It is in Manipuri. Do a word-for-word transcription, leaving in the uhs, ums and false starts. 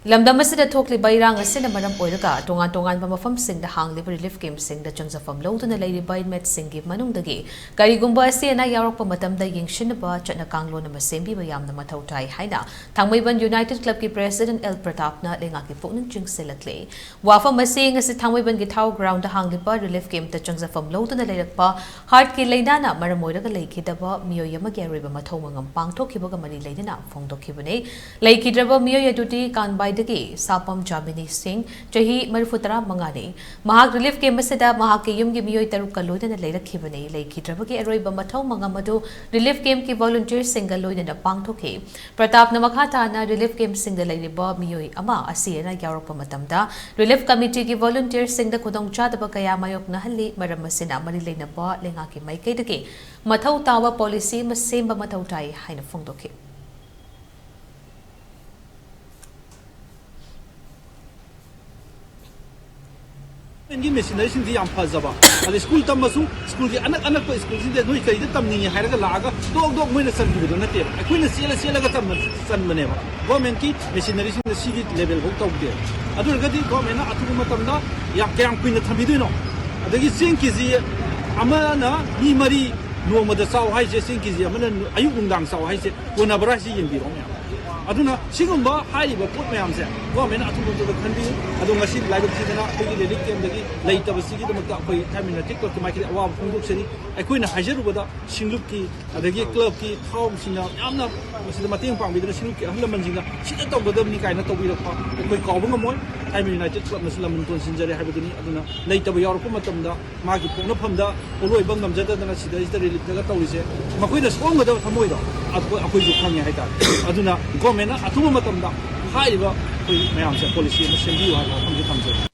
ꯂꯝꯗꯝ ꯑꯁꯤꯗ ꯊꯣꯛꯂꯤꯕ ꯏꯔꯥꯡ ꯑꯁꯤꯅ ꯃꯔꯝ ꯑꯣꯏꯔꯒ ꯇꯣꯉꯥꯟ ꯇꯣꯉꯥꯟꯕ ꯃꯐꯝꯁꯤꯡꯗ ꯍꯥꯡꯂꯤꯕ ꯔꯤꯂꯤꯐ ꯀꯦꯝꯞꯁꯤꯡꯗ ꯆꯪꯖꯐꯝ ꯂꯧꯗꯨꯅ ꯂꯩꯔꯤꯕ ꯏꯟꯃꯦꯠꯁꯤꯡꯒꯤ ꯃꯅꯨꯡꯗꯒꯤ ꯀꯔꯤꯒꯨꯝꯕ ꯑꯁꯤ ꯑꯅꯥ ꯌꯥꯎꯔꯛꯄ ꯃꯇꯝꯗ ꯌꯦꯡꯁꯤꯟꯅꯕ ꯆꯠꯅ ꯀꯥꯡꯂꯣꯟ ꯑꯃ ꯁꯦꯝꯕꯤꯕ ꯌꯥꯝꯅ ꯃꯊꯧ ꯇꯥꯏ ꯍꯥꯏꯅ ꯊꯥꯡꯃꯩꯕꯟ ꯌꯨꯅꯥꯏꯇꯦꯗ ꯀ꯭ꯂꯕꯀꯤ ꯄ꯭ꯔꯦꯁꯤꯗꯦꯟꯠ ꯑꯦꯜ ꯄ꯭ꯔꯇꯥꯞꯅ ꯂꯩꯉꯥꯛꯀꯤ ꯄꯨꯛꯅꯤꯡ ꯆꯤꯡꯁꯤꯜꯂꯛꯂꯤ꯫ ꯋꯥꯐꯝ ꯑꯁꯤ ꯉꯁꯤ ꯊꯥꯡꯃꯩꯕꯟꯒꯤ ꯊꯥꯎ ꯒ꯭ꯔꯥꯎꯟꯗ ꯍꯥꯡꯂꯤꯕ ꯔꯤꯂꯤꯐ ꯀꯦꯝꯞꯇ ꯆꯪꯖꯐꯝ ꯂꯧꯗꯨꯅ ꯂꯩꯔꯛꯄ ꯍꯥꯔꯠꯀꯤ ꯂꯥꯏꯅꯥꯅ ꯃꯔꯝ ꯑꯣꯏꯔꯒ ꯂꯩꯈꯤꯗꯕ ꯃꯤꯑꯣꯏ ꯑꯃꯒꯤ ꯑꯔꯣꯏꯕ ꯃꯊꯧ ꯃꯉꯝ ꯄꯥꯡꯊꯣꯛꯈꯤꯕꯒ ꯃꯔꯤ ꯂꯩꯅꯅ ꯐꯣꯡꯗꯣꯛꯈꯤꯕꯅꯤ꯫ ꯂꯩꯈꯤꯗ꯭ꯔꯕ ꯃꯤꯑꯣꯏ ꯑꯗꯨꯗꯤ ꯀꯥꯟꯕꯥꯏꯗꯒꯤ ꯁꯥꯄꯝ ꯖꯥꯃꯤꯅꯤ ꯁꯤꯡ, ꯆꯍꯤ ꯃꯔꯤꯐꯨꯇꯔꯥ ꯃꯉꯥꯅꯤ꯫ ꯃꯍꯥꯛ ꯔꯤꯂꯤꯐ ꯀꯦꯝꯞ ꯑꯁꯤꯗ ꯃꯍꯥꯛꯀꯤ ꯌꯨꯝꯒꯤ ꯃꯤꯑꯣꯏ ꯇꯔꯨꯛꯀ ꯂꯣꯏꯅꯅ ꯂꯩꯔꯛꯈꯤꯕꯅꯤ꯫ ꯂꯩꯈꯤꯗ꯭ꯔꯕꯒꯤ ꯑꯔꯣꯏꯕ ꯃꯊꯧ ꯃꯉꯝ ꯑꯗꯨ ꯔꯤꯂꯤꯐ ꯀꯦꯝꯞꯀꯤ ꯚꯣꯂꯨꯟꯇꯤꯌꯔꯁꯤꯡꯒ ꯂꯣꯏꯅꯅ ꯄꯥꯡꯊꯣꯛꯈꯤ꯫ ꯄ꯭ꯔꯇꯥꯞꯅ ꯃꯈꯥ ꯇꯥꯅ ꯔꯤꯂꯤꯐ ꯀꯦꯝꯞꯁꯤꯡꯗ ꯂꯩꯔꯤꯕ ꯃꯤꯑꯣꯏ ꯑꯃ ꯑꯁꯤ ꯑꯅꯥ ꯌꯥꯎꯔꯛꯄ ꯃꯇꯝꯗ ꯔꯤꯂꯤꯐ ꯀꯃꯤꯇꯤꯒꯤ ꯚꯣꯂꯨꯟꯇꯤꯌꯔꯁꯤꯡꯗ ꯈꯨꯗꯣꯡꯆꯥꯗꯕ ꯀꯌꯥ ꯃꯥꯌꯣꯛꯅꯍꯜꯂꯤ, ꯃꯔꯝ ꯑꯁꯤꯅ ꯃꯔꯤ ꯂꯩꯅꯕ ꯂꯩꯉꯥꯛꯀꯤ ꯃꯥꯏꯀꯩꯗꯒꯤ ꯃꯊꯧ ꯇꯥꯕ ꯄꯣꯂꯤꯁꯤ ꯑꯃ ꯁꯦꯝꯕ ꯃꯊꯧ ꯇꯥꯏ ꯍꯥꯏꯅ ꯐꯣꯡꯗꯣꯛꯈꯤ꯫ ꯒꯤ ꯃꯦꯁꯤꯅꯔꯤꯁꯤꯡꯗꯤ ꯌꯥꯝ ꯐꯖꯕ, ꯑꯗꯩ ꯁ꯭ꯀꯨꯜ ꯇꯝꯕꯁꯨ ꯁ꯭ꯀꯨꯜꯒꯤ ꯑꯅꯛ ꯑꯅꯛꯄ ꯁ꯭ꯀꯨꯜꯁꯤꯡꯗ ꯅꯣꯏ ꯀꯔꯤꯗ ꯇꯝꯅꯤꯡꯉꯦ ꯍꯥꯏꯔꯒ ꯂꯥꯛꯑꯒ ꯗꯣꯛ ꯗꯣꯛ ꯃꯣꯏꯅ ꯆꯟꯈꯤꯕꯗꯣ ꯅꯠꯇꯦꯕ, ꯑꯩꯈꯣꯏꯅ ꯆꯦꯜꯂ ꯆꯦꯜꯂꯒ ꯇꯝꯕ ꯆꯟꯕꯅꯦꯕ꯫ ꯒꯣꯔꯃꯦꯟꯠꯀꯤ ꯃꯦꯁꯤꯅꯔꯤꯁꯤꯡꯗ ꯁꯤꯒꯤ ꯂꯦꯕꯦꯜ ꯐꯥꯎ ꯇꯧꯗꯦ꯫ ꯑꯗꯨ ꯑꯣꯏꯔꯒꯗꯤ ꯒꯣꯔꯃꯦꯟꯠꯅ ꯑꯊꯨꯕ ꯃꯇꯝꯗ ꯌꯥꯝ, ꯀꯌꯥꯝ ꯀꯨꯏꯅ ꯊꯝꯕꯤꯗꯣꯏꯅꯣ? ꯑꯗꯒꯤ ꯆꯦꯡ ꯀꯦ ꯖꯤ ꯑꯃꯅ ꯃꯤ ꯃꯔꯤ ꯅꯣꯡꯃꯗ ꯆꯥꯎ ꯍꯥꯏꯁꯦ, ꯆꯦꯡ ꯀꯦ ꯖꯤ ꯑꯃꯅ ꯑꯌꯨꯛ ꯅꯨꯡꯗꯥꯡ ꯆꯥꯎ ꯍꯥꯏꯁꯦ ꯀꯣꯟꯅꯕ꯭ꯔꯥ ꯍꯥꯏꯁꯦ ꯌꯦꯡꯕꯤꯔꯣ ꯃꯌꯥꯝ꯫ ꯑꯗꯨꯅ ꯁꯤꯒꯨꯝꯕ ꯍꯥꯏꯔꯤꯕ ꯄꯣꯠ ꯃꯌꯥꯝꯁꯦ ꯒꯣꯔꯃꯦꯟꯠꯅ ꯑꯊꯨꯕ ꯃꯇꯝꯗ ꯈꯟꯕꯤꯌꯨ꯫ ꯑꯗꯣ ꯉꯁꯤ ꯂꯥꯏꯕꯛ ꯊꯤꯗꯅ ꯑꯩꯈꯣꯏꯒꯤ ꯔꯤꯂꯤꯐ ꯀꯦꯝꯞꯇꯒꯤ ꯂꯩꯇꯕꯁꯤꯒꯤꯗꯃꯛꯇ ꯑꯩꯈꯣꯏ ꯊꯥꯏꯃꯩ ꯌꯨꯅꯥꯏꯇꯦꯗ ꯀ꯭ꯂꯕꯀꯤ ꯃꯥꯏꯀꯩꯗꯒꯤ ꯑꯋꯥꯕ ꯐꯣꯡꯗꯣꯛꯆꯔꯤ꯫ ꯑꯩꯈꯣꯏꯅ ꯍꯥꯏꯖꯔꯨꯕꯗ ꯁꯤꯡꯂꯨꯞꯀꯤ, ꯑꯗꯒꯤ ꯀ꯭ꯂꯕꯀꯤ ꯊꯥꯎꯁꯤꯡꯅ ꯌꯥꯝꯅ ꯃꯁꯤꯗ ꯃꯇꯦꯡ ꯄꯥꯡꯕꯤꯗꯨꯅ ꯁꯤꯡꯂꯨꯞꯀꯤ ꯑꯍꯜ ꯂꯃꯟꯁꯤꯡꯅ ꯁꯤꯗ ꯇꯧꯒꯗꯕꯅꯤ ꯀꯥꯏꯅ ꯇꯧꯕꯤꯔꯛꯄ ꯑꯩꯈꯣꯏ ꯀꯥꯎꯕ ꯉꯝꯃꯣꯏ꯫ ꯊꯥꯏꯃꯩ ꯌꯨꯅꯥꯏꯇꯦꯗ ꯀ꯭ꯂꯕꯅꯁꯨ ꯂꯃꯟ ꯇꯣꯟꯁꯤꯟꯖꯔꯦ ꯍꯥꯏꯕꯗꯨꯅꯤ꯫ ꯑꯗꯨꯅ ꯂꯩꯇꯕ ꯌꯥꯎꯔꯛꯄ ꯃꯇꯝꯗ ꯃꯥꯒꯤ ꯄꯣꯛꯅꯐꯝꯗ ꯄꯣꯠꯂꯣꯏꯕ ꯉꯝꯖꯗꯗꯅ ꯁꯤꯗꯩꯁꯤꯗ ꯔꯤꯂꯤꯐꯇꯒ ꯇꯧꯔꯤꯁꯦ, ꯃꯈꯣꯏꯅ ꯁꯣꯛꯑꯝꯒꯗꯕ ꯊꯃꯣꯏꯗꯣ ꯑꯩꯈꯣꯏ, ꯑꯩꯈꯣꯏꯁꯨ ꯈꯪꯉꯦ ꯍꯥꯏꯇꯥꯔꯦ꯫ ꯑꯗꯨꯅ ꯒꯣꯔꯃꯦꯟꯠꯅ ꯑꯊꯨꯕ ꯃꯇꯝꯗ ꯍꯥꯏꯔꯤꯕ ꯑꯩꯈꯣꯏ ꯃꯌꯥꯝꯁꯦ ꯄꯣꯂꯤꯁꯤ ꯑꯃ ꯁꯦꯝꯕꯤꯌꯨ ꯍꯥꯏꯕ ꯋꯥꯐꯝꯁꯦ ꯊꯝꯖꯒꯦ꯫